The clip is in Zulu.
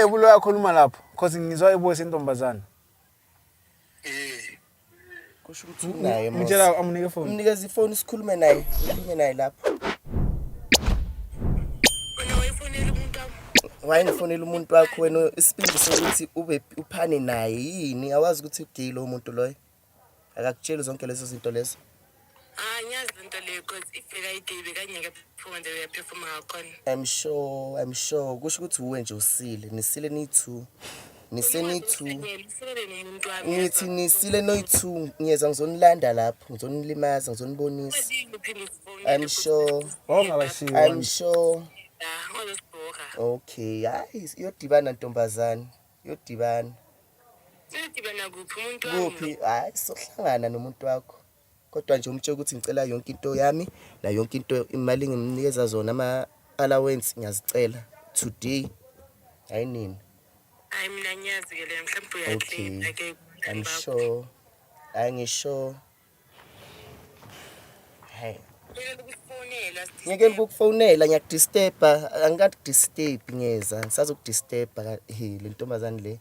Ulebu lo yakhuluma lapho cause ngizwa ivoice yentombazana. Eh. Kusho ukuthi unaye mos. Mtshela amunike phone. Umnikeza ifoni sikhulume naye. Sikhulume naye lapho. Wena wayefonela umuntu wami. Wayengifonela umuntu wakho wena isibindi sokuthi ube uphane naye yini? Awazi ukuthi ugay lo muntu loyo. Akakutsheli zonke lezo zinto lezo. Ah, ngiyazi lento leyo because if bekayigay bekangeke perform the way aphefoma ngakhona. I'm sure, I'm sure. Kusho ukuthi uwe nje usile. Nisile niyi-two. Nise niyi-two. Uselele nomuntu wami. Ngithi nisile noyi-two. Ngiyeza ngizonilanda lapho. Ngizonilimaza, ngizonibonisa. I'm sure. Wawungabashiyi. I'm sure. Ozosibhora. Okay, hayi iyodibana ntombazane. Iyodibana. Siyodibana kuphi umuntu wami? Kuphi? Hayi sohlangana nomuntu wakho. Kodwa nje umtshela ukuthi ngicela yonke into yami na yonke into imali engimnikeza zona ama allowance ngiyazicela today. Hayi nini. Hayi mina ngiyazi ke leyo mhlawumbe Okay. uyaclaim ke. I'm sure. Hayi ngisho. Hey. Ngeke ukufonela. Ngeke ukukufonela ngiyakudisturba, angikadisturb ngiyeza, ngisazokudisturba he le ntombazane le.